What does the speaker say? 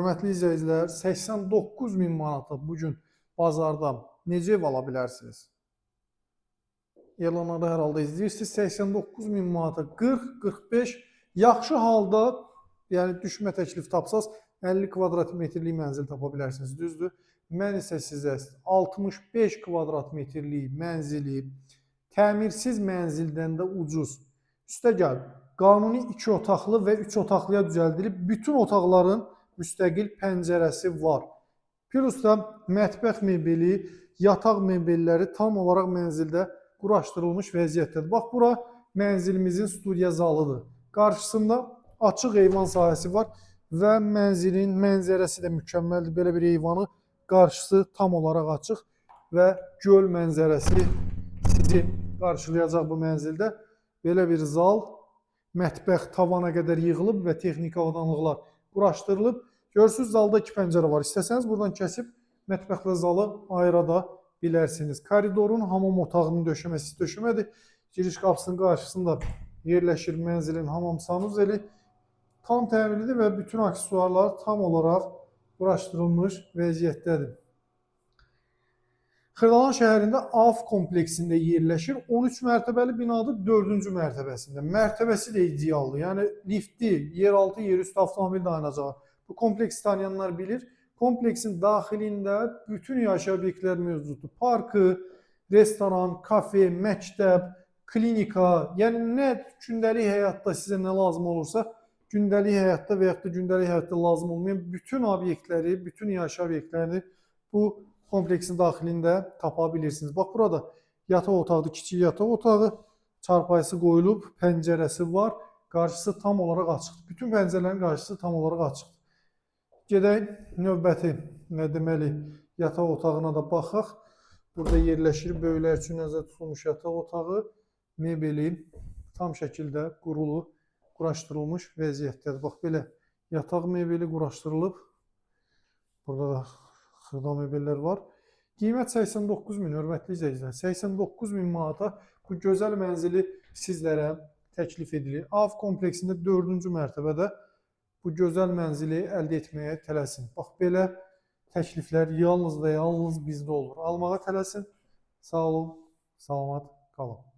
Hörmətli izləyicilər, 89 min manata bu gün bazarda necə ev ala bilərsiniz? Elanları hər halda izləyirsiniz. 89 min manata 40-45 yaxşı halda, yəni düşmə təklif tapsaz 50 kvadrat metrlik mənzil tapa bilərsiniz, düzdür? Mən isə sizə 65 kvadrat metrlik mənzili təmirsiz mənzildən də ucuz. Üstəgəl qanuni 2 otaqlı və 3 otaqlıya düzəldilib, bütün otaqların müstəqil pəncərəsi var. Plus da mətbəx mebeli, yataq mebelləri tam olaraq mənzildə quraşdırılmış vəziyyətdədir. Bax, bura mənzilimizin studiya zalıdır. Qarşısında açıq eyvan sahəsi var və mənzilin mənzərəsi də mükəmməldir. Belə bir eyvanı qarşısı tam olaraq açıq və göl mənzərəsi sizi qarşılayacaq bu mənzildə. Belə bir zal, mətbəx tavana qədər yığılıb və texniki avadanlıqlar quraşdırılıb. Görürsünüz, zalda iki pəncərə var. İstəsəniz buradan kəsib mətbəxlə zalı ayıra da bilərsiniz. Koridorun hamam otağının döşəməsi döşəmədir. Giriş qapısının qarşısında yerləşir mənzilin hamam sanuzeli. Tam təmirlidir və bütün aksesuarlar tam olaraq quraşdırılmış vəziyyətdədir. Xırdalan şəhərində AF kompleksində yerləşir. 13 mərtəbəli binadır, 4-cü mərtəbəsində. Mərtəbəsi də idealdır. Yəni lifti, yeraltı, yerüstü avtomobil dayanacağı. Bu kompleksi tanıyanlar bilir. Kompleksin daxilində bütün yaşayış obyektləri mövcuddur. Parkı, restoran, kafe, məktəb, klinika, yəni nə gündəlik həyatda sizə nə lazım olursa, gündəlik həyatda və yaxud da gündəlik həyatda lazım olmayan bütün obyektləri, bütün yaşayış obyektlərini bu kompleksin daxilində tapa bilirsiniz. Bax, burada yataq otağıdır, kiçik yataq otağı, çarpayısı qoyulub, pəncərəsi var, qarşısı tam olaraq açıqdır. Bütün pəncərələrin qarşısı tam olaraq açıqdır. Gedək növbəti, nə deməli, yataq otağına da baxaq. Burada yerləşir böyüklər üçün nəzərdə tutulmuş yataq otağı, mebeli tam şəkildə qurulu, quraşdırılmış vəziyyətdədir. Bax, belə yataq mebeli quraşdırılıb. Burada da xırda mebellər var. Qiymət 89 min, hörmətli izləyicilər. 89 min manata bu gözəl mənzili sizlərə təklif edilir. AF kompleksində 4-cü mərtəbədə bu gözəl mənzili əldə etməyə tələsin. Bax, belə təkliflər yalnız və yalnız bizdə olur. Almağa tələsin. Sağ olun, salamat qalın.